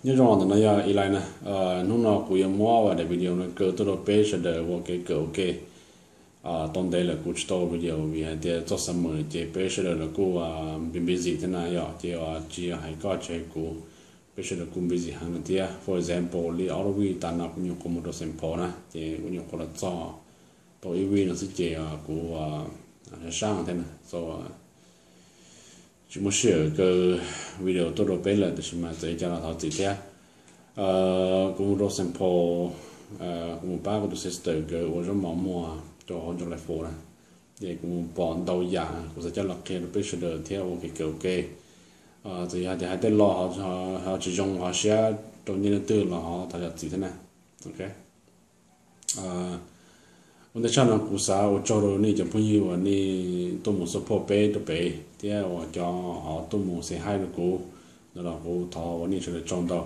Nyob zoo, ntawm no yog Eli na. Hnub no kuv yuav muab daim video no kaw tuaj rau peb sawv daws ua kev kawm ua ke. Tau ntev lawm kuv tsis tau video vim hais tias txog summer ces peb sawv daws los kuj busy thiab na yom, ces tsis yog hais koj tsis hais kuv, peb sawv daws kuj busy heev na thiab. For example li ob lub week tas no kuv nyuam qhuav mus rau Saint Paul na, ces kuv nyuam qhuav los txog tau ib week no xwb ces kuv sab sab thiab na, so tsis muaj sij hawm kaw video tuaj rau peb lawm, tab sis mas txawm li cas los thov txim thiab. Kuv mus rau Saint Paul, kuv mus pab kuv tus sister nkawd ua zaub mov muag rau hauv July Fourth na, ces kuv mus pom ntau yam kuv xav coj los qhia rau peb sawv daws thiab ua kev kawm ua ke. Txawm yog tias hais tej lo ho tsis zoo ho siab rau nej leej twg los ho thov zam txim thiab na. Ok. Ua ntej tshaj no kuv xav ua tsaug rau nej cov phooj ywg uas nej tuaj mus support peb rau pem thiab uas cov ho tuaj mus say hi rau kuv, ntawd los kuv thov ua nej sawv daws tsaug ntau.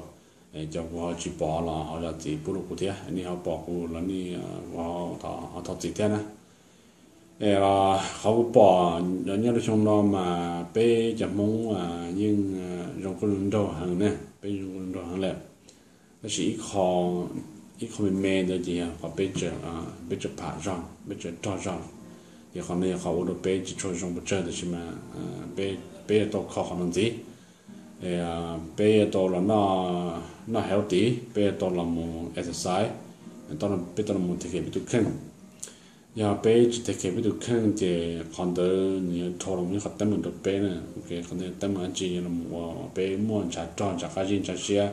Cov kuv ho tsis pom los ho zam txim pub rau kuv thiab, nej ho pom kuv los nej ho thov txim thiab na. Qhov kuv pom nyob rau xyoo no mas peb cov Hmoob yeej zoo nkauj zoo nraug heev ne, peb zoo nkauj zoo nraug heev lawm. Tab sis ib qho me me ntawd ces yog qhov peb tsaws pham zog, peb tsaws rog zog, ces qhov no yog qhov ua rau peb tsis tshua zoo pes tsawg, tab sis mas peb yuav tau kho qhov no ntxiv. Peb yuav tau los noj healthy, peb yuav tau los mus exercise, peb tau los mus take care peb tus kheej. Yog peb tsis take care peb tus kheej ces qhov ntawd nws yuav dhau los mus ib qhov teeb meem rau peb na. Qhov ntawd teeb meem dab tsi? Los ua peb muaj ntshav rog, ntshav qab zib, ntshav siab,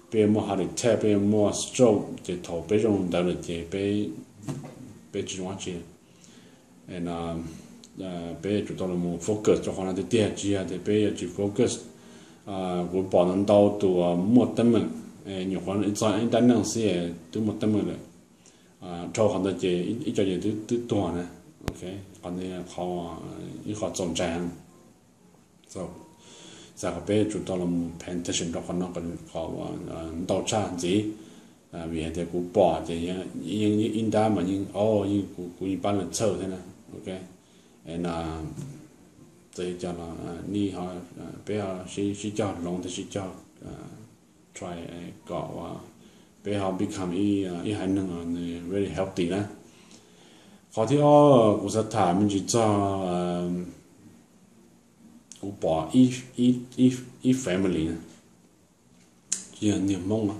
peb yuav muaj heart attack, peb yuav muaj stroke, ces thaum peb zoo li ntawd lawm ces peb tsis zoo dab tsi. Peb yuav tsum tau los mus focus rau qhov no tiag tiag, tsis yog tias peb yuav tsis focus. Kuv pom ntau ntau tus muaj teeb meem, nyuam qhuav txog ib nrab neej xwb twb muaj teeb meem lawm. Dhau qhov ntawd ces ib co ces twb tuag na. Qhov ntawd qhov, ib qho txaus ntshai heev. Xav kom peb yuav tsum tau los mus pay attention rau qhov no, qhov ntau tshaj ntxiv. Vim hais tias kuv pom ces yeej ib nrab mas yeej, o, yeej kuv yeej pab lawv txhawj thiab na. Ok, txawm li cas los nej, peb sib cog hloov thiab sib cog try kom peb ho become ib haiv neeg very healthy na. Qhov thib ob kuv xav tham me ntsis txog, kuv pom ib family na, tsis yog niag Hmoob no,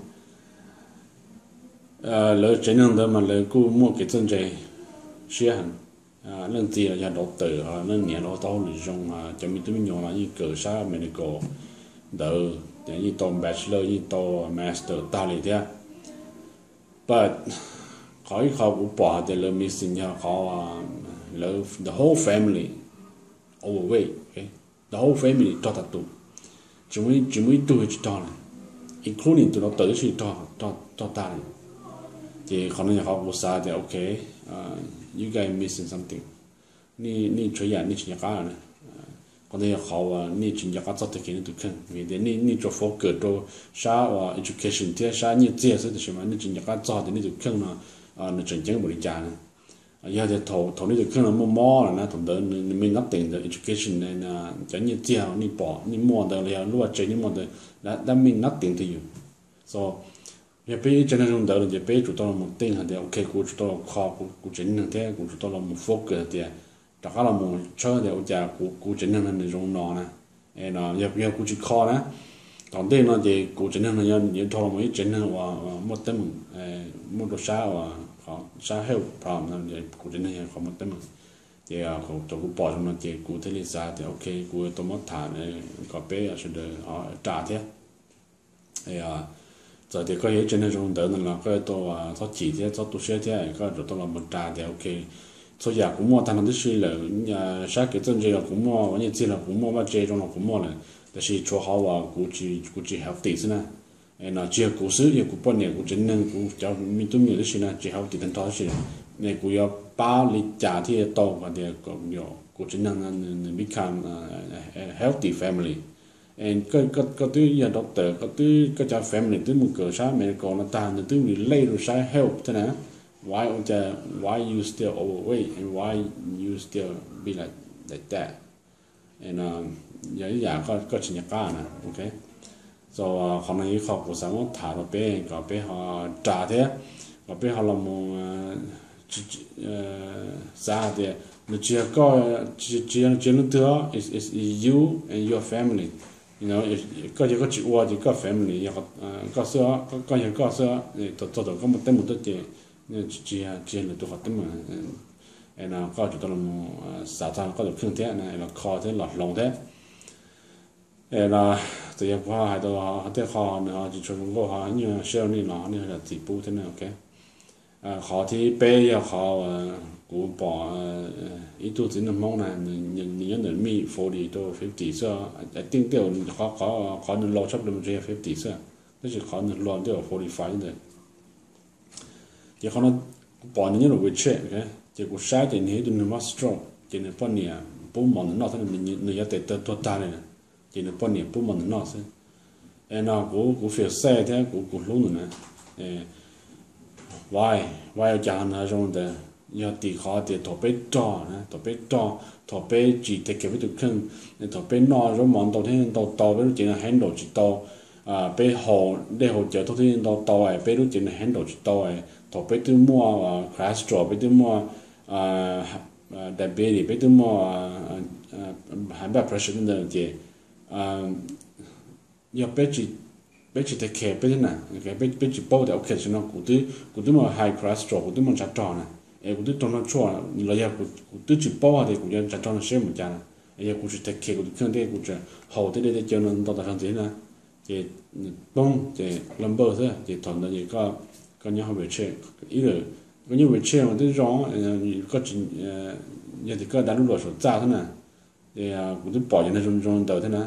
lawv tsev neeg ntawd mas lawv kuj muaj kev txawj ntse siab heev. Leej txiv los yog doctor, leej niam los tau hauj lwm zoo, cov me tub me nyuam los yeej kawm sab medical ntawd, yeej tau bachelor, yeej tau master tag li thiab. But qhov ib qho kuv pom hais tias lawv missing yog qhov lawv the whole family overweight, the whole family rog tas tus, tsis muaj ib tug tsis rog li, including tus doctor tib si rog tag li. Ces qhov no yog qhov kuv xav tias ok, you guys missing something. Nej tshuav yam nej tsis nco qab na. Qhov ntawd yog qhov uas nej tsis nco qab txog tej kev nej tus kheej, vim tias nej tsuas focus rau sab uas education thiab sab nyiaj txiag xwb, tab sis mas nej tsis nco qab txog tias nej tus kheej no nws tseem ceeb npaum li cas na. Yog tias thaum nej tus kheej no muaj mob lawm na, thaum ntawd nws mean nothing, the education, cov nyiaj txiag nej pom nej muaj ntawd los yog lub vaj tse nej muaj ntawd, that mean nothing to you. So yog peb ib tsev neeg zoo ntawd lawm ces peb yuav tsum tau los mus think hais tias ok, kuv yuav tsum tau los kho kuv tsev neeg thiab kuv yuav tsum tau los mus focus hais tias, rov qab los mus tshawb tias ua cas kuv tsev neeg no nws zoo no na. Yog kuv tsis kho na, tom ntej no ces kuv tsev neeg no yuav dhau los mus ib tsev neeg uas muaj teeb meem, muaj rau sab uas sab health problem, kuv tsev neeg yog qhov muaj teeb meem. Ces thaum kuv pom zoo no ces kuv thiaj li xav tias ok, kuv yuav tau muab tham kom peb sawv daws ras thiab. Txawm tias koj yog ib tsev neeg zoo ntawd no los koj yuav tau txhob chim thiab txhob tu siab thiab, koj yuav tsum tau los mus ras tias ok, txhua yam kuv muaj tag no tib si lawm, sab kev txawj ntse los kuv muaj, ua nyiaj txiag los kuv muaj, vaj tse zoo los kuv muaj lawm, tab sis tshuav qhov uas kuv tsis healthy xwb na. No tsis yog kuv xwb, yog kuv poj niam, kuv tsev neeg, kuv cov me tub me nyuam tib si no tsis healthy tag nrho tib si, ne kuv yuav pab li cas thiaj tau hais tias kuv tsev neeg no nws become healthy family? Koj twb yog doctor, koj twb, koj cov family twb mus kawm sab medical no tag, nws twb relate rau sab health thiab na. Why ua cas, why you still overweight and why you still be like like that? Yog ib yam koj tsis nco qab na, ok. So qhov no yog ib qho kuv xav muab tham rau peb kom peb ho ras thiab kom peb ho los mus xav hais tias nws tsis yog koj, tsis yog, tsis yog leej twg, it's you and your family. Koj yog koj tsis ua ces koj family yog koj xwb, koj yog koj xwb. Txog thaum koj muaj teeb meem tuaj ces tsis, tsis yog lwm tus qhov teeb meem. Es no koj tsum tau los xav txog koj tus kheej thiab los kho thiab los hloov thiab. Es no txawm yog kuv ho hais tau tej qho nws ho tsis tshua zoo nkauj ho nyuag share nej los nej ho zam txim pub thiab ne, ok. Qhov thib peb yog qhov kuv pom ib tug txiv neej Hmoob na, nws nyob ntawm mid forty to fifty xwb, I think tej zaum qhov, qhov nws laus tshaj plaws mas yog fifty xwb, tab sis qhov nws hluas tej zaum forty five ntawd. Ces qhov no kuv pom nws nyob rau WeChat, ces kuv saib ces nws yog ib tug neeg mob stroke ces nws poj niam pub mov nws noj thiab, nws yav tes taw tuag tag li na, ces nws poj niam pub mov nws noj xwb. Es no kuv, kuv feel sad thiab kuv, kuv hlub nws na. Why, why ua cas nws zoo ntawd? Yog tim qhov tias thaum peb rog na, thaum peb rog, thaum peb tsis take care peb tus kheej, thaum peb noj zaub mov ntau thiab ntau tau peb lub cev no handle tsis tau, peb haus dej haus cawv thiab ntau tau es peb lub cev no handle tsis tau. Thaum peb twb muaj cholesterol, peb twb muaj diabetes, peb twb muaj high blood pressure ntawd ces yog peb tsis take care peb thiab na, peb tsis paub tias ok tam sim no kuv twb, kuv twb muaj high cholesterol, kuv twb muaj ntshav rog na, es kuv twb raug noj tshuaj los yog kuv twb tsis paub hais tias kuv yuav ntshav rog no seb mus cas na, es yog kuv tsis take care kuv tus kheej thiab kuv tseem haus tej dej tej cawv no ntau tas zog ntxiv na, ces poob ces laj npawj xwb ces thaum ntawd ces koj nyob hauv wheelchair, ib, koj nyob wheelchair mas twb zoo, koj tsis, yog tias koj dav lub luam saum txaj xwb na. Kuv twb pom cov neeg zoo zoo ntawd thiab na.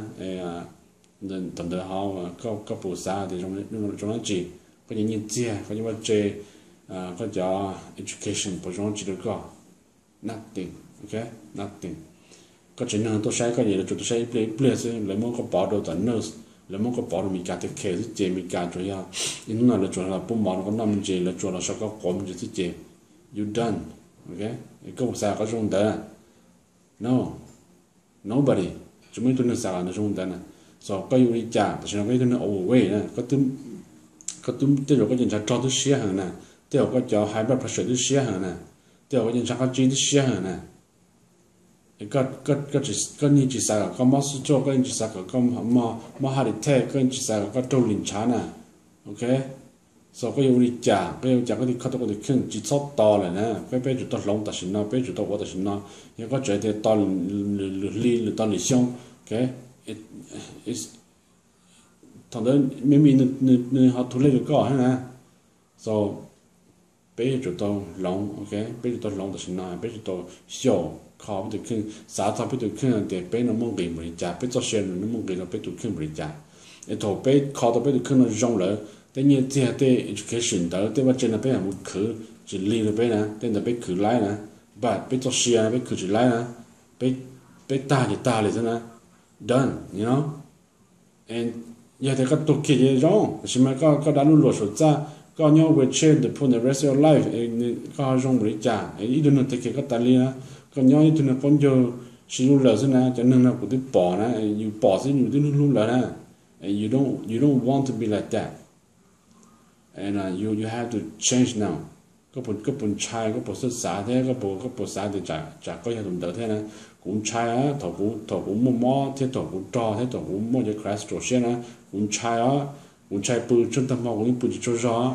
Thaum ntawd ho koj puas xav tias zoo dab tsi? Koj cov nyiaj txiag, koj cov vaj tse, koj cov education puas zoo dab tsi rau koj? Nothing, ok, nothing. Koj tsev neeg tuaj saib koj ces lawv tsuas tuaj saib ib pliag ib pliag xwb, lawv muab koj pov rau tom nurse, lawv muab koj pov rau Meskas take care xwb ces Meskas tsuas yog ib hnub no lawv tsuas los pub mov rau koj noj me ntsis, lawv tsuas los so koj quav me ntsis xwb ces you done, ok. Koj puas xav kom zoo ntawd? No, nobody, tsis muaj ib tug neeg xav kom nws zoo ntawd na. So koj yuav ua li cas? Tam sim no koj yog ib tug neeg overweight na, koj twb, tej zaum koj cov ntshav rog twb siab heev na, tej zaum koj cov high blood pressure twb siab heev na, tej zaum koj cov ntshav qab zib twb siab heev na. Koj yeej tsis xav kom koj mob stroke, koj yeej tsis xav kom koj mob heart attack, koj yeej tsis xav kom koj raug li ntshav na, ok. So koj yuav ua li cas, koj yuav ua cas koj thiaj kho tau koj tus kheej? Tsis txhob tos lawm na, peb, peb tsum tau hloov tam sim no, peb tsum tau ua tam sim no. Yog koj tseem tias tos lwm hli, lwm tos lwm xyoo, ok, thaum ntawd maybe nws ho too late rau koj thiab na. So peb yuav tsum tau hloov, ok, peb tsum tau hloov tam sim no, peb tsum tau xyaum kho peb tus kheej, xav txog peb tus kheej tias peb no muaj nqis npaum li cas, peb txoj sia no muaj nqis rau peb tus kheej npaum li cas. Es thaum peb kho tau peb tus kheej no zoo lawm, tej nyiaj txiag, tej education ntawd, tej vaj tse no peb mam mus khwv, tsis lig rau peb na, tej ntawd peb khwv laib na, but peb txoj sia no peb khwv tsis laib na, peb, peb tag ces tag li xwb na, done, you know. Yog tias koj tuag kiag ces zoo, tab sis mas koj, koj dav lub luam saum txaj, koj nyob wheelchair the rest of your life, koj ho zoo npaum li cas? Ib tug neeg take care koj tas li na, koj nyob ib tug neeg qaub ncaug sib hlub lawm xwb na. Cov neeg no kuv twb pom na, yus pom xwb yus twb hlub hlub lawm na. You don't, you don't want to be like that. And you, you have to change now. Koj puas ntshai, koj puas xav xav thiab koj puas, koj puas xav tias tsam koj yog tus ntawd thiab na? Kuv ntshai, thaum kuv, thaum kuv muaj mob thiab thaum kuv rog thiab thaum kuv muaj cov cholesterol siab na, kuv ntshai os, kuv ntshai pw tsheej tag hmo kuv yeej pw tsis tsaug zog.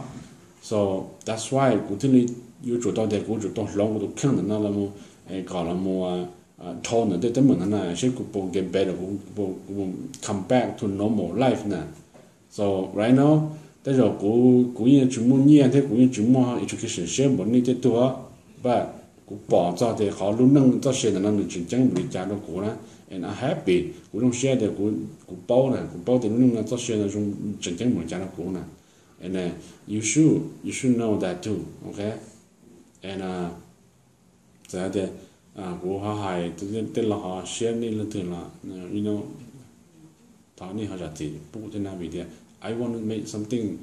So that's why kuv thiaj li yuav tsum tau tias kuv tsum tau hloov kuv tus kheej ntawm no los mus, kom los mus dhau ntawm tej teeb meem no na, seb kuv puas get better, kuv puas come back to normal life na. So right now, tej zaum kuv, kuv yeej tsis muaj nyiaj thiab kuv yeej tsis muaj education siab npaum nej tej tug, but kuv pom txog tias qhov lub neej txoj sia ntawm no nws tseem ceeb npaum li cas rau kuv na, and I'm happy, kuv zoo siab tias kuv, kuv paub na, kuv paub tias lub neej no txoj sia no tseem ceeb npaum li cas rau kuv na. And you should, you should know that too, ok. And txawm tias kuv ho hais tej lo ho siab nej leej twg los, thov nej ho zam txim pub thiab na, vim tias I want to make something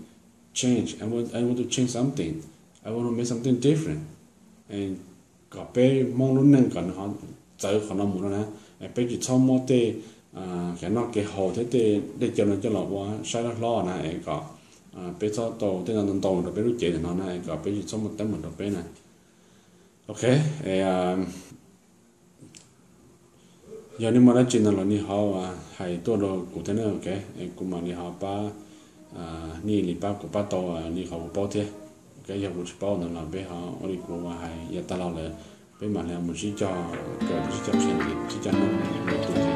change, I want, I want to change something, I want to make something different. Kom peb Hmoob lub neej kom nws ho txawv qhov no mus no na, peb tsis txhob muab tej, kev noj kev haus thiab tej dej cawv no coj los ua saib hlob hlob na es kom peb txhob tau tej no ntau ntau rau peb lub cev ntawm no na es kom peb tsis txhob muaj teeb meem rau peb na. Ok, yog nej muaj dab tsi no los nej ho hais tuaj rau kuv thiab na, ok, kuv mam li ho pab, nej li pab kuv pab tau li qhov kuv paub thiab. Ok, yog kuv tsis paub ntawd los peb ho ua li kuv hais yav tag los lawm, peb mam li mus sib cog kawm, sib cog qhia, sib cog nug tus